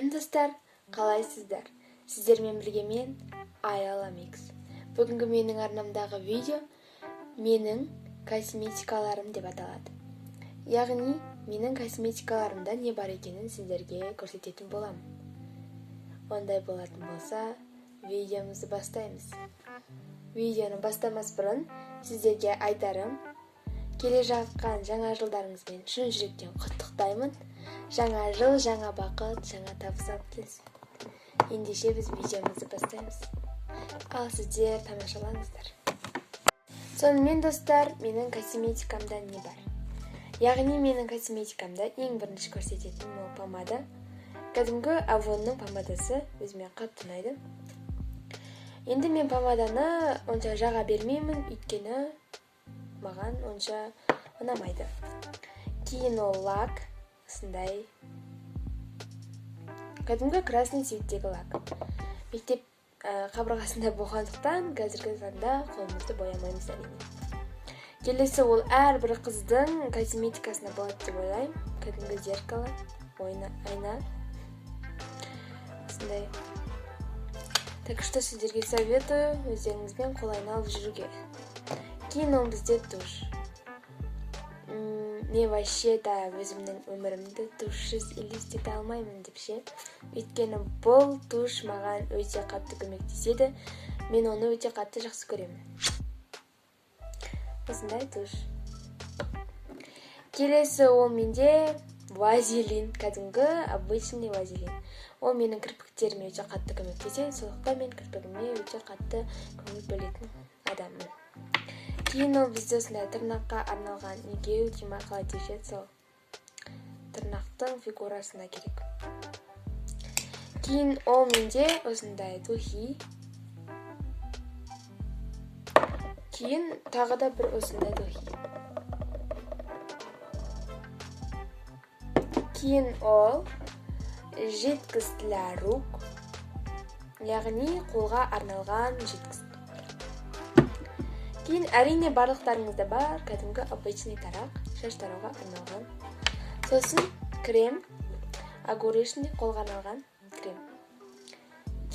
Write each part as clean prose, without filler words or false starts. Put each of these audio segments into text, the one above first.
Сәлем, достар! Қалайсыздар? Сіздермен бірге мен, Аяла Микс. Бүгінгі менің арнамдағы видео «Менің косметикаларым» деп аталады. Яғни менің косметикаларымда не бар екенін сіздерге көрсететін боламын. Ондай болатын болса, видеомызды бастаймыз. Видеоны бастамас бұрын сіздерге айтарым: келе жатқан жаңа жылдарыңызбен шын жүректен құттықтаймын. Жаңа жыл жаңа бақыт, жаңа табыс алып келсін. Ендеше біз видеомызды бастаймыз, ал сіздер тамашалаңыздар. Сонымен, достар, менің косметикамда не бар? Яғни менің косметикамда ең бірінші көрсететін ол помада, кәдімгі Авонның помадасы. Өзіме қатты ұнайды. Енді мен помаданы онша жаға бермеймін, өйткені маған онша ұнамайды. Кейін ол лак, осындай кәдімгі красный цветтегі лак. Мектеп қабырғасында болғандықтан, қазіргі таңда қолымызды боямаймыз, әрине. Келесі ол әрбір қыздың косметикасына болады деп ойлаймын, кәдімгі зеркало, айна осындай. Так что сіздерге советую өздеріңізбен қол айна алып жүруге. Кейін ол бізде тушь. Мен вообще да өзімнің өмірімді тушьсыз елестете алмаймын деп ше, өйткені бұл тушь маған өте қатты көмектеседі, мен оны өте қатты жақсы көремін. Осындай тушь. Келесі ол менде вазелин, кәдімгі обычный вазелин. Ол менің кірпіктеріме өте қатты көмектеседі, сондықтан мен кірпігіме өте қатты көңіл бөлетін адаммын. Кейін ол бізде осындай тырнаққа арналған егеу дей ма, қалай деуші еді, сол тырнақтың фигурасына керек. Кейін ол менде осындай духи. Кейін тағы да бір осындай духи. Кейін ол жидкость для рук, яғни қолға арналған жидкость. Кейін, әрине, барлықтарыңызда бар кәдімгі обычный тарақ, шаш тарауға арналған. Сосын крем, огуречный, қолға арналған крем.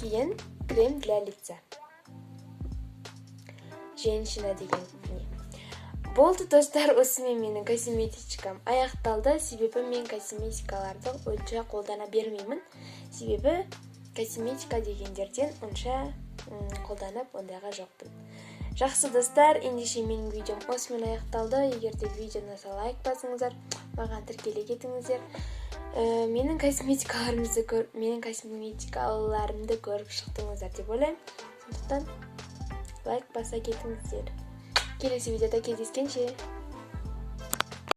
Кейін крем для лица «Женщина» деген не. Болды, достар, осымен менің косметичкам аяқталды. Себебі мен косметикаларды онша қолдана бермеймін, себебі косметика дегендерден онша қолданып ондайға жоқпын. Жақсы, достар, ендеше менің видеом осымен аяқталды. Егер де видео ұнаса, лайк басыңыздар, маған тіркеле кетіңіздер. Менің косметикаларымды көріп шықтыңыздар деп ойлаймын, сондықтан лайк баса кетіңіздер. Келесі видеода кездескенше!